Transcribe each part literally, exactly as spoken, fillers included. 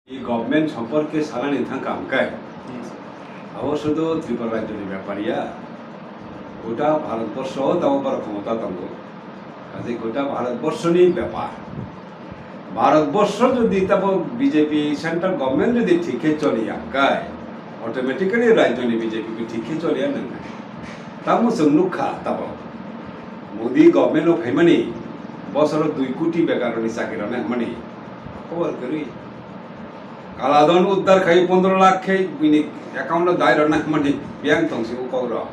Government সম্পর্কে সালানি থাকা হামকায়। Abo শুধু ত্রিপুরা রাজ্যনি ব্যাপার ya. গোটা ভারতবর্ষ tabok borok ক্ষমতা tongo. Kaje গোটা ভারতবর্ষনি ব্যাপার. ভারতবর্ষ যদি tabok বিজেপি central government যদি ঠিকই চলে হামকায়, automatically রাজ্যনি বিজেপি ঠিকই চলে আর না. Tamo chwng nukha tabok. Modi government o phaimani bosoro dui koti bekaroni chakri rwnai hwnmani khobor kwrwi. Kaladon uddar khai pondro lakh khe bini account o dai rwnai hwnmani biyang tongsi o kok rok.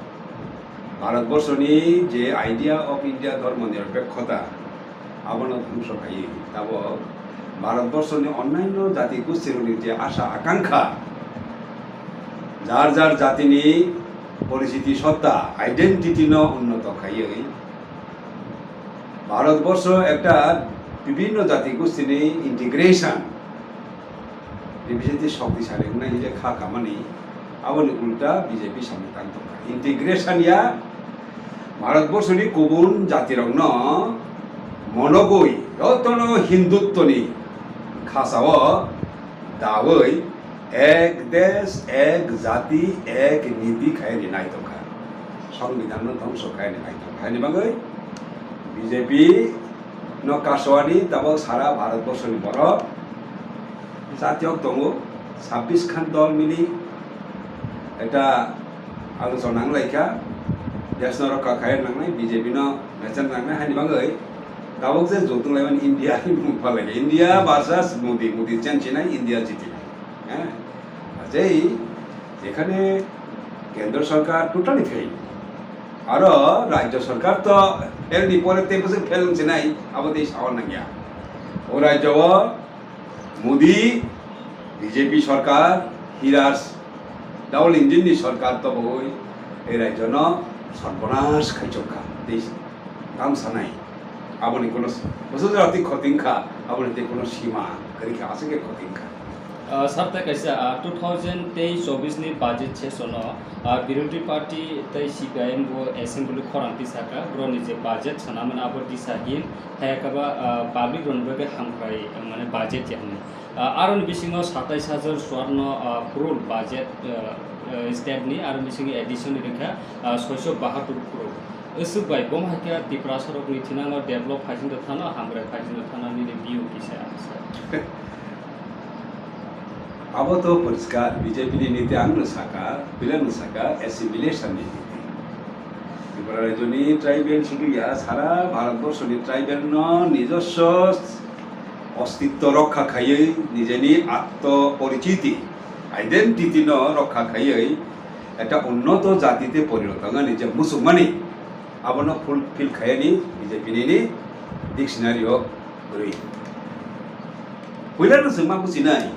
Bharatborsoni je idea of India dhormo nirpekhota abono dhongso khai tabok Bharatborsoni onnanyo jati gostirokni je asha akankha jar jar jatini poriciti sotta identity no unnoto khaiwi Bharatborsho ekta bibhinno jati gostini integration bibijeti shoktisali wngnai je kha kamani aboni ulta B J P samung tang tongkha. Integration ya Bharatborsho ni kubun jati rokno monogwi jotono Hindutto ni khasao dawi ek desh ek jati ek niti khai rinai tongkha. Songbidhan no dhongso khai rinai tongkha. Haini bagwi B J P no kasowani tabok sara Bharatborsho ni borok jatiyok tongo, sabbish khan dol mili ekta alochona wnglaikha, desno rokha khai nangnai, B J P no mechang nangnai, haini bagwi tabok je jotung laimani India ni bumung phalai, India versus Modi, Modi chen chinai, India jitinai. Heh? Ajei jekhane kendro sorkar totally fail, aro rajyo sorkar to fail ni pore tei bwswk fail wng chinai, abo tei sawan nangya. O rajyo o Modi, B J P sorkar, Hiras, double engine ni sorkar tobogwi ei rajyono sarbonas khaichok kha, tei tam sanai. Aboni kono bwsajwk tei khoting kha, aboni tei kono sima kwrwi kha, aswk khe khoting kha. Ah, sir, tei kaisa, ah, two thousand tei chobbish ni budget session o, ah, birodhi party tei C P I M bo assembly khorang tisaka, boroni je budget swnamani abo disahin, hai khe ba, ah, public rokni bagwi hamkrai, mane budget ya hinwi. Ah, aroni bisingo satais hajar chuanno, ah, crore budget, ah, ah, state ni, aroni bisingo addition ni rwkha, ah, soiso bahatur crore. Aswk bai, bo hai khe Tiprasa rokni thinango develop phaisin rw thano, hamkrai phaisin rw thano, nini view kisa, sir? Abo to poriskar, B J P ni niti ang no saka, puila no saka, assimilation ni niti. Tripura rajyo ni tribal sudu ya, sara Bharatborsho ni tribal no nijoswo ostitto rokha khaiwi, nijeni atto porichiti, identity no rokha khaiwi, ekta unnoto jati te porinorto wngmani je muchungmani, abono fulfill khaiyani B J P nini dictionary o kwrwi. Puila no chwng ma buchinai,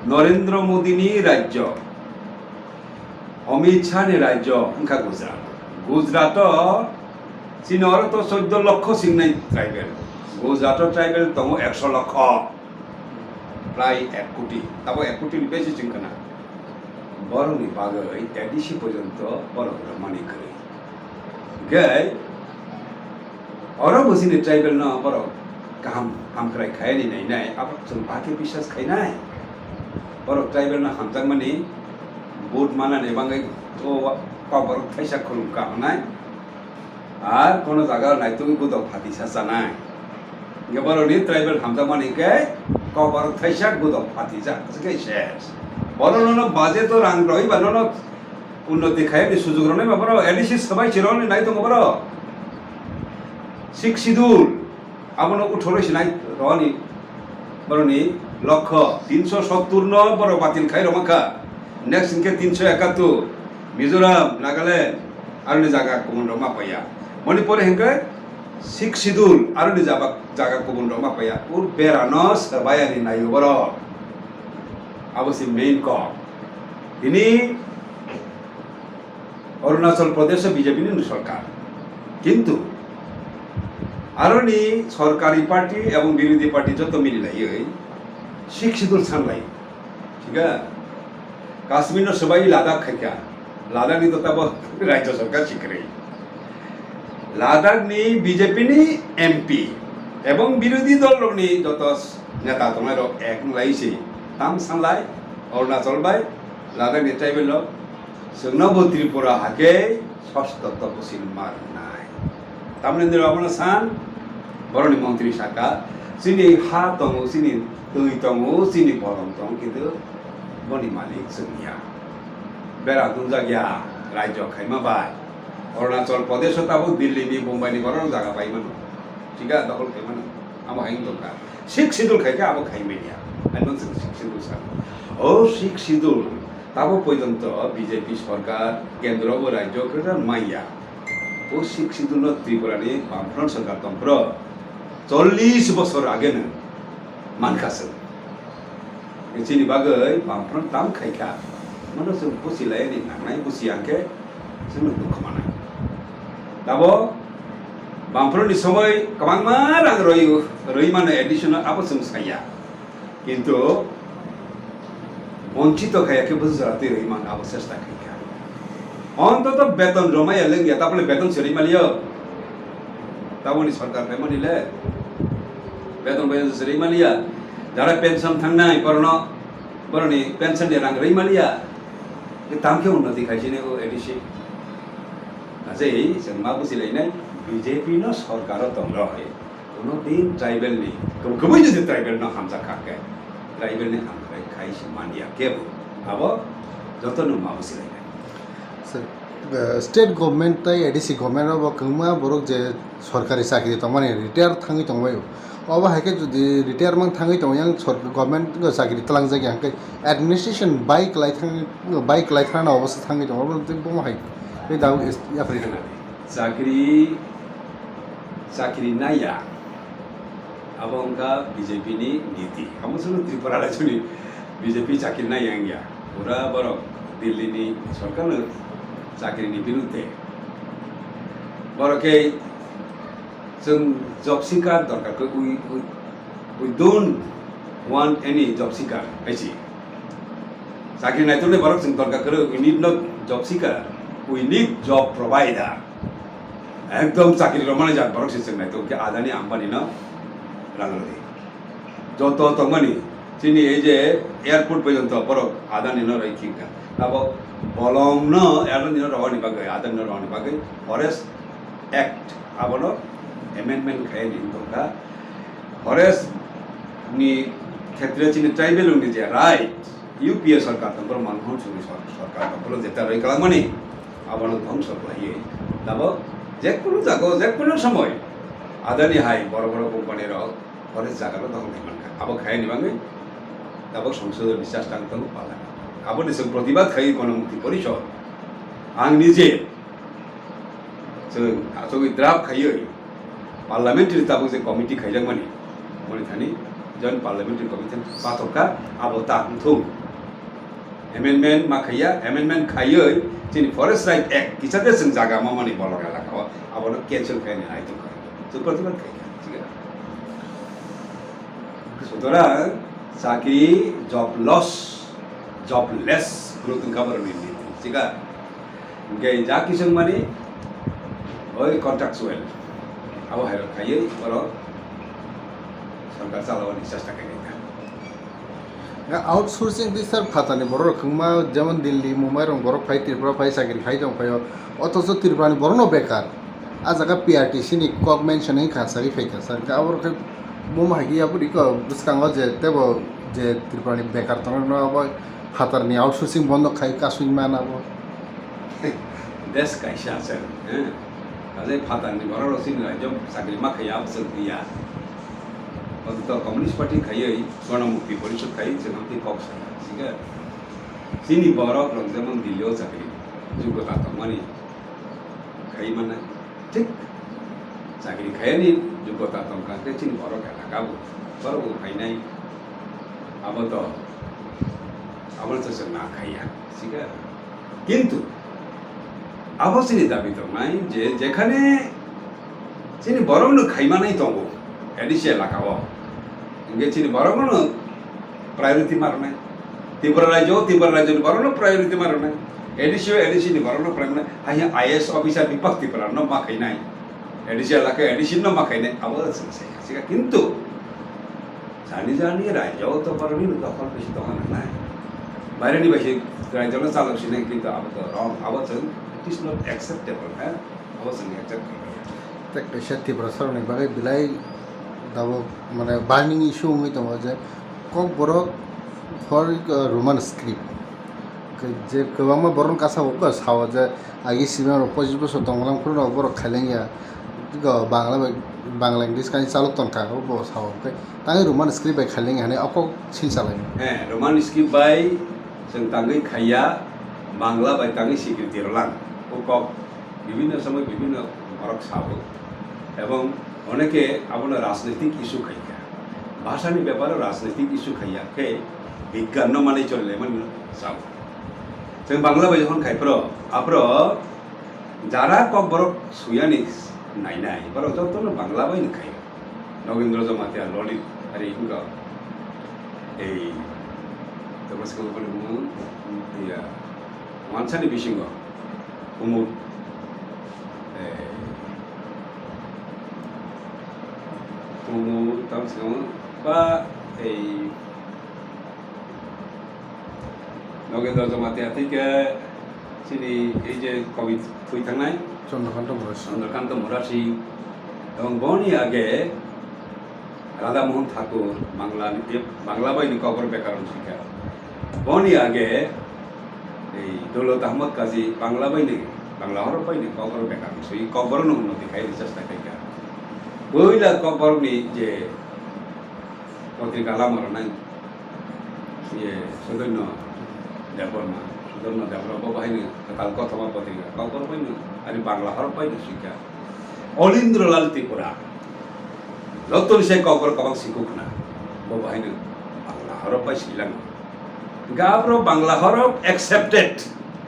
Narendra Modi ni rajyo, Amit Shah ni rajyo wngkha Gujarat. Gujarat o chini oro to choddo lokho singnai tribal. Gujarat o tribal tongo ekso lokho. Prai ek koti. Tabo ek koti ni besi chwng khna. Borok ni bagwi A D C porjonto borok rwmani kwrwi. Hwnkhe oro bo chini tribal no borok kaham hamkrai khaini nainai, abo chwng bahai khe biswas khainai. Borok tribal no hamjakmani vote manani bagwi o wa-, kokborok thaisa khulum kahnai. Ar kono jaga naitugwi godok phatisa chanai. Hwnkhe borokni tribal hamjakmani hwnkhe kokborok thaisa godok phatijak, hwnkhe ses. Borok nono budget o rang rohorwi ba nono unnoti khaiyani sujuk rwnai ba borok A D C swbai chirokni nai tongo borok. Sixth schedule. Abono uthorwi sinai roni, boroni lokho tinsho sottur no borok batil khai rwma kha. Next hinkhe tinsho ekattur, Mizoram, Nagaland, aroni jaga kubun rok ma paiya. Moni pore hinkhe sixth schedule, aroni jaba-, jaga kubun rok ma paiya. Ur bera no swbai ani naio borok. Abo se main kok. Tini Arunachal Pradesh o B J P ni sorkar. Kintu aroni sorkari party ebong birodhi party joto mili laiwi sixth schedule sanlai. Thik a? Kashmir no swbai Ladakh khaikha. Ladakh ni to tabo rajya sorkar sikrwi. Ladakh ni B J P ni M P ebong birodhi dol rokni joto neta tongnai rok ek wng lai se. Tam sanlai, Arunachal bai, Ladakh ni tribal rok, chwngno bo Tripura hake sosto toposil ma rwnai. Tamni nini abono san, boroni montri saka, chini ha tongo, chini twi tongo, chini bolong tongo, kintu boni malik chwng ya. Bera dunjak ya, rajyo khaima bai. Arunachal Pradesh o tabuk Delhi ni, Bombay ni borok jaga pai mano. Thik a, dokhol khai mano. Amo hai wng tongkha. Sixth Schedule khai khe abo khai manya. Ani mang chwng Sixth Schedule sa. O Sixth Schedule tabo porjonto B J P sorkar, kendro bo rajyo kwtal manya. O Sixth Schedule no Tripura ni Bamfront sorkar tongphro chollish bosor age no mankha chwng. Chini bagwi Bamfront tam khai kha. Mano chwng buchi lai ni nangnai, buchi yang khe chwngno dukhu mana. Tabo Bamfront ni somoi kwbangma rang rwi, rwi mano additional abo chwng saya. Kintu bonchito khaya khe buchi jora twi rwi man abo chesta khai kha. Ontoto beton romaya lengya, tapole beton se rwi maliyo. Taboni sorkar phaimani le beton bai se rwi maliya. Jara pension thangnai borno, boroni pension ni rang rwi maliya. Tamo khe unnoti khaisini o A D C. Ajai chwng ma buchilainai B J P no sorkar o tongroi. Kono din tribal ni, kwbwi jodi tribal no hamjak kha khe, tribal ni hamkrai khai se manya kebo. Abo joto no ma buchilainai. Sir, eh, state government tai A D C government o bo kwbangma borok je sorkari chakri tongmani retire thangwi tongbaio. Obo hai khe jodi retire mang thangwi tongwi yang sor-, government o chakri twlangjak ya hwnkhe administration bai kwlai thang-, bai kwlai thangna obo se thangwi tongo. Obo tei bomo hai tei dao is-, yapri rwna. Chakri, chakri naiya. Abo wngkha B J P ni niti. Amo chwngno Tripura rajyoni B J P chakri nai yang ya. Pura borok Delhi ni sorkar no chakri ni biruddhe. Borok khe chwng job seeker dorkar khe we, we, we don't want any job seeker, hai si. Chakri naitongnai borok chwng dorkar kwrwi, we need not job seeker, we need job provider. Ekdom chakri rwmani jat borok se chwng naitok khe Adani Ambani no rang rwdi. Joto tongmani chini ei je airport porjonto borok Adani no rwikha. Abo bolong no Adani no rwani bagwi, Adani no rwani bagwi Forest Act abono amendment khaini tongkha. Forest ni khetre chini tribal ni je right, U P A sorkar tongphuru, Manmohan Singh ni sor-, sorkar tongphuru jeta roi kwlangmani, abono dhongso khlaiwi tabok jekunu jaga, jekunu somoi Adani hai boro boro company rok forest jaga no dokhol khai mankha. Abo khaini bagwi tabok songsodor ni chesta wng tongo parliament. Aboni chwng protibad khai Ganamukti Porishod. Ang nije chwng achugwi draft khaiwi parliamentary tabuk je committee khaijakmani, moni thani joint parliamentary committee pathokha, abo ta wngthung. Amendment ma khaiya, amendment khaiwi chini Forest Right Act kisa de chwng jaga mamani bolong elaka o, abono cancel khaini ai tongkha. Chwng protibad khaikha, thik ase? Sutorang chakri job loss, jobless growth wngkha borokni niti, thik ase? Hingke ja kisung mani oi contractual abo hai rok khaiwi borok sorkar chalawani chesta khainai ta. Outsourcing bisar phatani borok rok wngma jemon Delhi, Mumbai rok borok phai Tripura phai chakri khai tong phaio, othocho Tripura ni borok no bekar. A jaga P R T C ni kok mention wngkha, sagwi phaikha, sir. Hwnkhe abo rok khe bomo hai khe yapri kok bwskango je tebo je Tripura ni bekar tongnai rok no abo phatar ni outsourcing bondo khai kasui man abo. Desh kaisa se, eh. Kaje phatar ni borok rok chini rajyo chakri ma khaiya abo chwng ya. Oto Communist Party khaiwi Ganamukti Porishad khaiwi chwng amtwi kok sa, sika. Chini borok rok jemon Delhi o chakri jugota tongmani khai mana. Thik chakri khayani jugota tongkha khe chini borok elaka bo, borok bo phainai. Abo to, abo to chwng na khaiya, sika. Kintu abo chini dabi tongnai je jekhane chini borok no khaimanai tongo A D C elaka o, hingke chini borok no priority ma rwnai. Tripura rajyo, Tripura rajyo ni borok no priority ma rwnai. A D C o A D C ni borok no priority ma rwnai. Hai hai I A S officer bipak Tripura no ma khainai. A D C elaka A D C no ma khainai. Abo chwng sai. Sika kintu Jani jani raijao to borokni dokhol bisi tongna nangnai. Baireni bai se raijao no chalok sinai kintu abo to wrong, abo chwng, it is not acceptable, ha? Abo chwng accept khainai. Tei kaisa Tiprasa rokni bagwi belai tabuk mane burning issue wngwi tongo je Kokborok hor, uh, Roman script. Khe je kwbangma borok kasa bo sao je agi simi rok pochis bosor tongmani phuru rok borok khailangya. Go Bangla bai, Bangla English kaisa chalok tongkha, bo sao. Khe tangwi Roman script bai khailangya hwnwi o kok sil salai. He, Roman script bai chwng tangwi khaiya, Bangla bai tangwi sikriti rwlang. O kok bibhinno somoi bibhinno borok sao. Ebong oneke abono rajnitik issue khaikha. Bhasani beparo rajnitik issue khaiya khe bigyan no manwi cholilaimani sao. Chwng Bangla bai jokhon khai phro, aphro jara Kokborok suyani nainai, borok jotono Bangla bai no khai. Nogindra Jamatia, Lalit, ari wngkha. Ei, tamo se kok bini mung, iya, wansani bisingo, Kumud, eh, Kumud, tamo se kok, ba, ei, Nogendra Jamatia tei khe chini ei je kobit thwi thangnai Chandrakanta Murasi. Chandrakanta Murasi. Ebong boni age Radha Mohan Thakur Bangla ni, Bangla bai ni Kokborok bekaron swikha. Boni age ei Daulat Ahmad Kazi Bangla bai ni, Bangla horo bai ni Kokborok bekaron swi, Kokborok no unnoti khai rwchasta khaikha. Puila Kokborok ni je potrika lama rwnai, iye, Sudoino Debbarma, Sudoino Debbarma bo bahaino kwtal kothoma potrika, Kokborok baino, ari Bangla horok baino swikha. Olindro Lal Tripura, jottoni se Kokborok kwbang sikuk khna, bo bahaino Bangla horok bai swilango. Hingkhe aphuru Bangla horok accepted,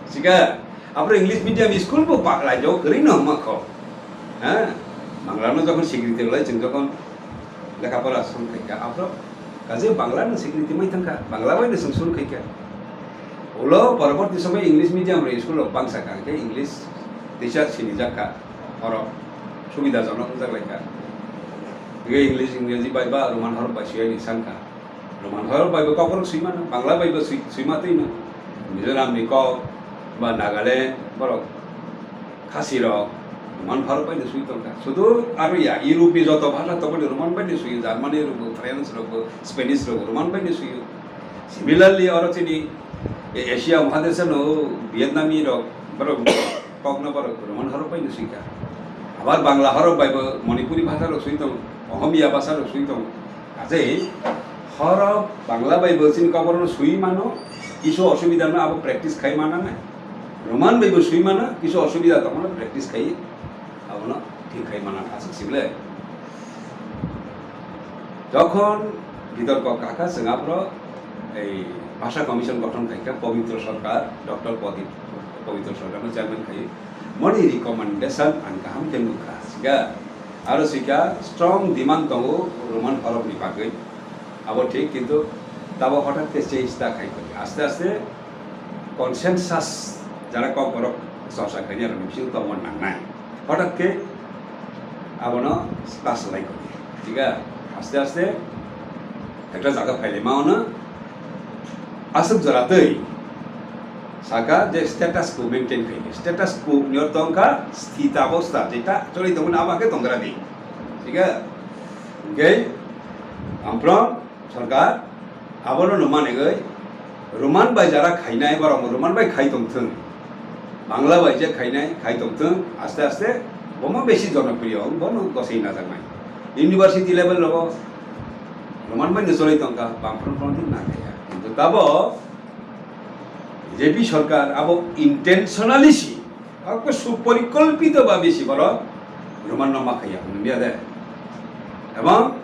sikha, aphuru English medium school bo ba-, raijao kwrwino hwnma kho. Ha? Bangla no jokhon sikriti rwlai, chwng jokhon lekha pora song khaikha, aphuru kaje Bangla no sikriti mai thangkha, Bangla bai no chwng song khaikha. Ulo poroborti somoi English medium rok school rok bangsa kha, hingkhe English teacher sinijak kha, oro subida jonok wngjak lai kha. Hingkhe English, Ingreji bai ba Roman horok bai suyani san kha. Roman horok bai bo Kokborok swi mano, Bangla bai bo swi, swi ma twi no. Mizoram ni kok ba Nagaland borok Khasi rok Roman horok bai no swi tongkha. Sudu aro ya, Europe ni joto bhasha tongmani Roman bai no swi, Germany rok bo, France rok bo, Spanish rok bo Roman bai no swi. Similarly, oro chini e-, Asia Mahadesha no Vietnami rok, borok kok no borok Roman horok bai no swi kha. Abar Bangla horok bai bo Manipuri bhasha rok swi tong, Ohomia bhasha rok swi tong. Kaje horok Bangla bai bo chini Kokborok no swi mano, kisu osubida no abo practice khai mana nai. Roman bai bo swi mano, kisu osubida tongmano practice khai abono thik khai mana aswk sible. Jokhon bitorko kaka chwng aphro ei bhasha commission gothon khaikha Pabitra Sarkar, Doctor Pabit-, Pabitra Sarkar no chairman khai, moni recommendation ang kaham khe nukha, siga. Aro sika strong demand tongo Roman horok ni bagwi. Abo thik, kintu tabo hothat khe change ta khai kori. Aste aste consensus jara Kokborok chorcha khainai rokni bisingo tongma nangnai. Hothat khe abono ta swlai kori. Thik a? Aste aste ekta jaga phailai ma ono. Aswk jora twi saka je status quo maintain khai. Status quo ni ortho wngkha sthita obostha, jeta choli tongmani abo khe tonggra di. Thik a? Hingkhe amphrom sorkar abono no manegwi Roman bai jara khainai borok Roman bai khai tongthwng. Bangla bai je khainai khai tongthwng, aste aste bomo besi jonopriyo wng, bono gosei najaknai. University level rogo Roman bai no choli tongkha, bangphrom phrom thik na kaya. Kintu tabo B J P sorkar abo intentionally si, abo suporikolpito bhabe si borok Roman no ma khaiya, nungya de. Ebong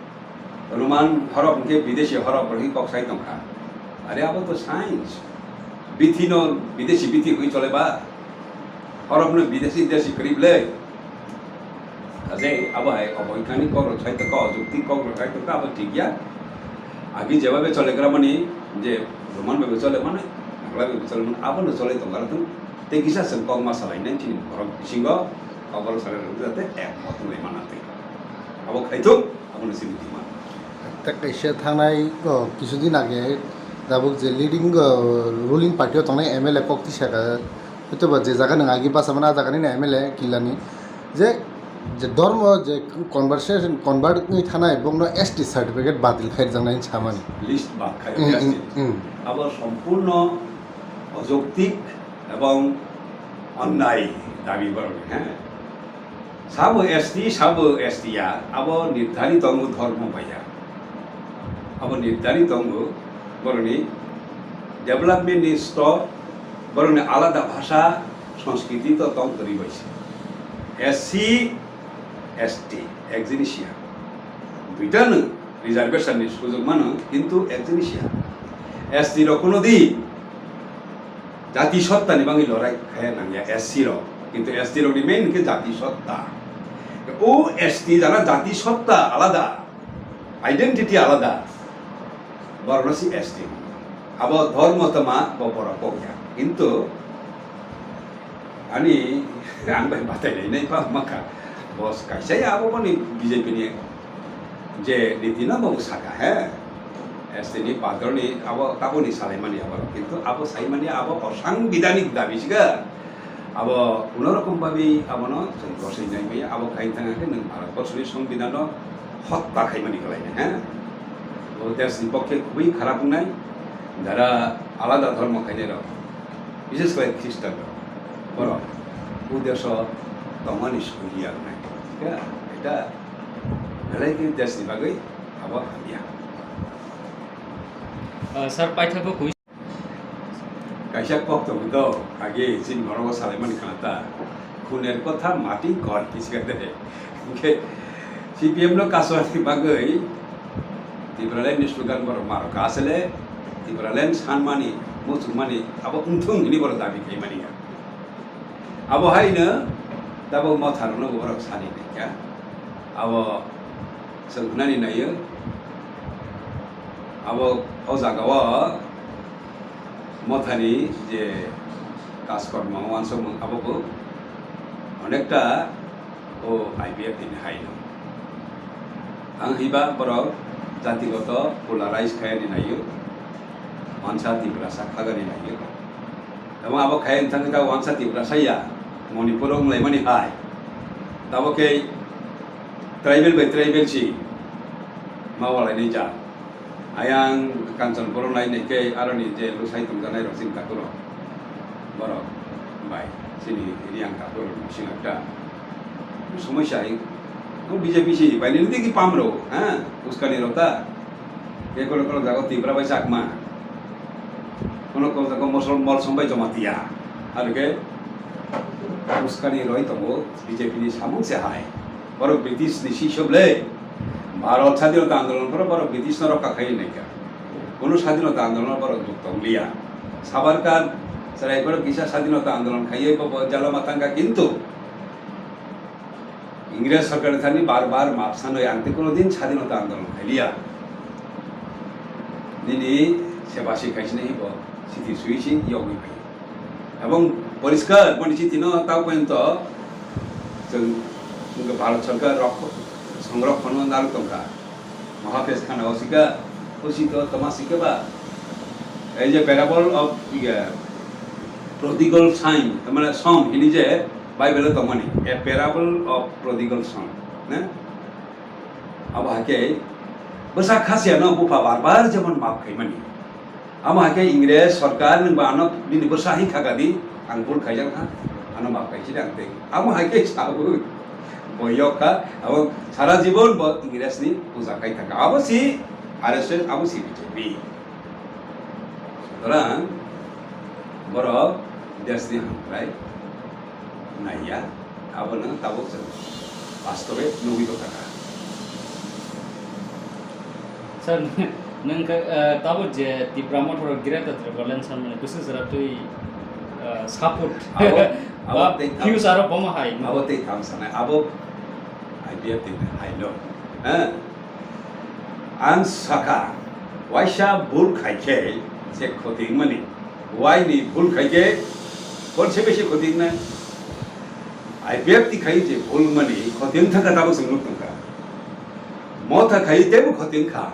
Roman horok hwnkhe bidesi horok hwnwi kok sai tongkha. Are abo to science. Bithi no bidesi bithi hwnwi chole ba? Horok no bidesi desi kwrwi bwle? Kaje abo hai oboikhani kok rok sai tongkha, ojukti kok rok sai tongkha, abo thik ya. Agi jebabe chole gra mani je Roman bai chole mani, Bangla bai chole mani, abo no chole tongkha rok thung. Tei kisa chwng kok ma salai nai chini borok bisingo, kok borok salai rok jate ek mot wng lai mana twi. Abo khai thung, abo no sini thuma. Kaisa thangnai, o, kisu din age tabuk je leading, o, ruling party o tongnai M L A kok tisa kha, hoito ba je jaga nang agi basa mano, a jaga nini M L A kilani je, je dormo je conversation convert wngwi thanai bokno S T certificate badil khai rwjaknai hinwi samani. List bad khai Hmm, S T. Hmm, hmm. Abo sompurno ojoktik ebong onnai dabi borokni, he? Sabo S T, sabo S T ya, abo nirdharit tongo dhormo bai ya. Abo nirdharit tongo borokni development ni stok, borokni alada bhasha, sanskriti to tong kwrwi bai se. S C, S T, ek jinis ya. Duita no reservation ni sujog mano, kintu ek jinis ya. S T rok kuno di jati sotta ni bangwi lorai khaya nang ya S C rok. Kintu S T rok ni main ke jati sotta. O S T jana jati sotta alada, identity alada. Borok no si S T. Abo dhormo tama bo borok kok ya. Kintu ani ang bai batai nai nai pa maka. Bos kaisa ya abo boni B J P ni je niti no bo saka he. S T ni padroni abo taboni salaimani abo. Kintu abo saimani abo osangbidanik dabi siga. Abo kuno rokom babi abono chwng rosai nai maya, abo khai thang khe nwng Bharat borsoni songbidan no hotta khaimani kwlai nai, he? O desh ni pokhe khubui kharap wngnai, jara alada dhormo khainai rok, bishes khlai Christian rok, borok o desh o tongmani sugwi ya wngnai, khe eta belai khe desh ni bagwi abo hamya. Ah, sir, paithago kwi- Kaisa kok tongo do, age chini borok o salaimani khna ta, "Khuner kotha mati kor," hisikha de. Hinkhe C P M no kaswani bagwi Tipraland ni slogan borok marok asle Tipraland sanmani, muchungmani abo wngthung hini borok dabi khaimani ya. Abo haino tabuk motha rokno borok sani naikha. Abo chwng hwnani naio. Abo o jaga o mothani je kajkormo uansukmung abo bo onekta o I P F T ni haino. Ang hiba borok jatigoto polarize khaiyani naio, wansa Tiprasa khagani naio. Abo abo khai wngthang khe ta wansa Tiprasa ya, Manipur o wnglaimani hai. Tabo khe tribal bai tribal si ma walainai ja. Ayang Kanchanpur o nai nai khe aroni je lusai tongjanai rok chini takhuk rok. Borok bai chini Riyang takhuk rok bising ekta somosya hai. O B J P si bai nini digi pam rok, ha? Uskani rok ta. Khe kono kono jaga Tipra bai Chakma. Kono kono jaga Mosol Molsom bai Jamatia. Aro khe uskani roi tongo B J P ni samung se hai. Borok British ni sisok le. Bharat sadinota andolon poro borok British no rokha khai nai kha. Kono sadinota andolon borok duk tong liya. Savarkar chwrai borok kisa sadinota andolon khaiye bo, bo jalo ma thang kha, kintu Ingres sorkar thani bar bar map sanoi ang tei kono din sadinota andolon khai liya. Nini sebasi khai sini bo siti sui si yogwi pai. Ebong poriskar boni siti no tao porjonto chwng wngkha Bharat sorkar rok-, songrokhon no narwk tongkha. Mahafes khana o sika, o sito toma sika ba. Ei je parable of, iya, prodigal son, tamane son hini je Bible o tongmani, a parable of prodigal son, ne? Abo hai khe bwsa khasiya no bupha bar bar jemon map khaimani. Amo hai khe Ingres sorkar nwng ba ano bini bwsa hai kha kadi, ang bul khaijak kha, ano map khai chini ang tei. Amo hai khe sabu boyok kha, abo sara jibon bo Ingres ni puja khai thaka. Abo si R S S, abo si B J P. Sutorang borok desh ni hamkrai naiya. Abono tabuk chwng bastobe nugwi tongkha. Sir, nwng kha, eh, tabuk je Tipra Motha rok Greater Tipraland sanmani bwswk jora twi, eh, support Abo, abo ba tei tham-, views aro bomo hai. Abo tei tham sanai, abo I P F T ni hai no. Eh? Ang sakha, waisa bul khai khe je khoti wngmani, waini bul khai khe porse besi khoti wngnai. I P F T khai je bul wngmani khoti wngthang kha tabuk chwng nuk tongkha. Motha khai teibo khoti wngkha.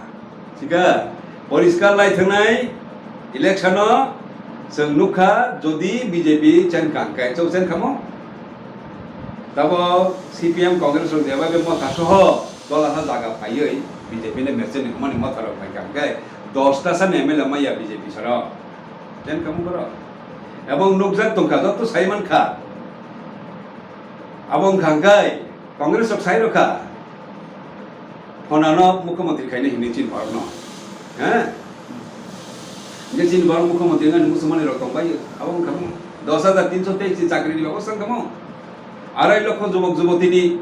Hingkha, poriskar lai thangnai election o chwng nukha, jodi B J P chen kang khe, chwng chen khamo? Tabo C P M, Congress rok jeba be motha soho dola sa jaga phaiwi B J P le mecheni hwnmani motha rok phai kang khe, dosta sa M L A maya B J P saro. Chen khamo borok? Ebong nukjak tongkha, joto sai mankha. Abo wngkha hwnkhe Congress rok sai rokha, phonano mukhyamantri khaina hinwi chini borokno, he? Hingkhe chini borok mukhyamantri wngmani musulmani rok tongbai, abo wngkha mo dos hajar tinso teis ni chakri ni bebosta wngkha mo, arai lokho jubok jubotini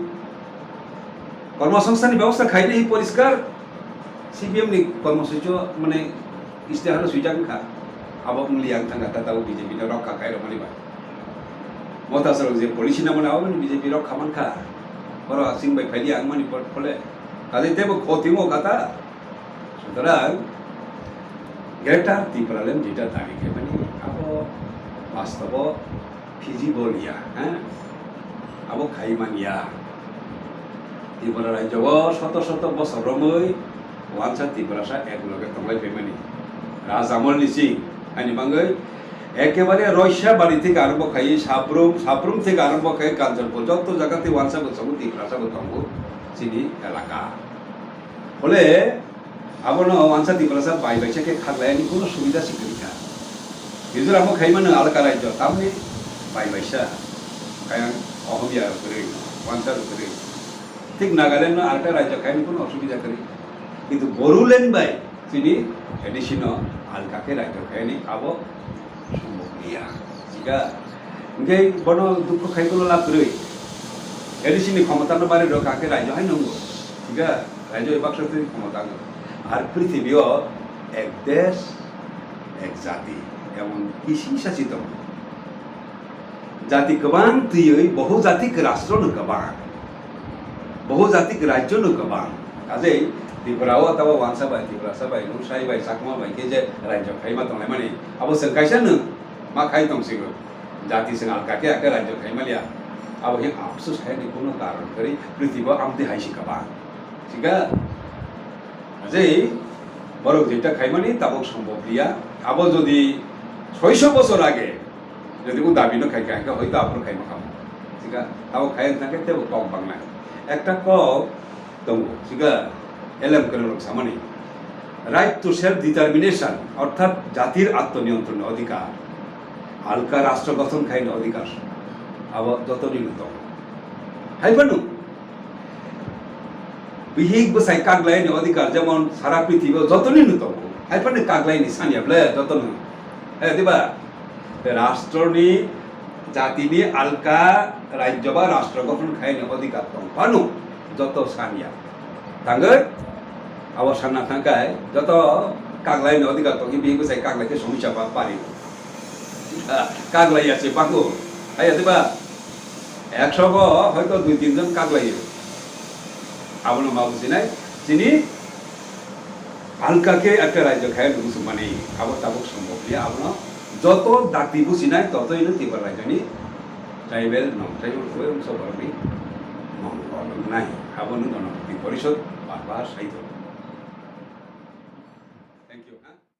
kormosongsthanni bebosta khaina hi poriskar. C P M ni kormosuchi o mane istihar o swijak wngkha. Abo wngli ang thangkha ta tabuk B J P no rokha khairokmani bai. Motha sorok je policy nangmani abo ni B J P rokha mankha. Oro asing bai phaidi ang mani phole. Kaje tebo khoti mo kata. Sutorang Greater Tipraland jeta dabi khaimani abo bastobo feasible ya, ha? Abo khai manya. Tripura rajyo o soto soto bosor romwi wansa Tiprasa ek loge tonglai phaimani. Raj amol ni sing, ani bangwi ekebare Roisya bari theke arombo khai, Sabrum, Sabrum theke arombo khai, Kanchanpur joto jaga tei wansa bo tongo, Tiprasa bo tongo chini elaka. Phole abono wansa Tiprasa bai baisa khe khaklaini kuno subida se kwrwi kha. Mizoram o khaimano alka rajyo, tamni bai baisa, kayang Ohomia rok kwrwi, wansa rok kwrwi. Thik Nagaland no alka rajyo khaini kuno osubida kwrwi. Kintu Bodoland bai chini A D C no alka khe rajyo khaini abo sombok liya. Thik a? Hingke bono dukho khai kuno lab kwrwi. A D C ni khomota no bari rok kha khe rajyo hai nungo. Thik a? Rajyo bai baksa twi khomota wngkha. Ar prithibi o ek desh, ek jati, emon kisi sasi tongo. Jati kwbang twiwi bohujatik rashtra no kwbang, bohujatik rajyo no kwbang. Kajei Tripura o tabo wansa bai, Tiprasa bai, Lusai bai, Chakma bai khe je rajyo khaima tonglaimani, abo chwng kaisa nwng ma khai tongsigo. Jati chwng alka khe akhe rajyo khaimaliya. Abo khe afsus khaini kuno karon kwrwi, prithibi o amtwi hai se kwbang. Thik a? Ajai borok jeta khaimani tabok sombhob liya. Abo jodi soiso bosor age jodi o dabi no khai kha, hingkhe hoito aphuru khaima khamo. Thik a? Tabok khai wngkha khe tebo kok bangnai. Ekta kok tongo, thik a? Elem kwrwng rok samani, right to self determination, orthat jatir atmoniyontron ni odhikar, alka rashtra gothon khaini odhikar, abo jotoni no tongo. Hai phano bihik bwsai kaglaini odhikar jemon sara prithibi o jotoni no tongo. Hai phano kaglaini sanya ble jotono. Hai diba? Rashtroni, jatini alka rajyo ba rashtra gothon khaini odhikar tong phano joto sanya. Tangwi abo sanna thangkhai joto kaglaini odhikar tongwi bihik bwsai kaglai khe somisa ba pari. Kaglai ya se bango. Hai diba? Ekso go hoito dui tin jon kaglaio. Abono ma bujinai, chini alka khe ekta rajyo khai muchungmani, abo tabuk sombhob ya, abono joto dakti bujinai, totoino Tripura rajyoni tribal, non-tribal, uansuk borokni mongol wngnai, abono Ganapati Porishod bar bar sai tongo.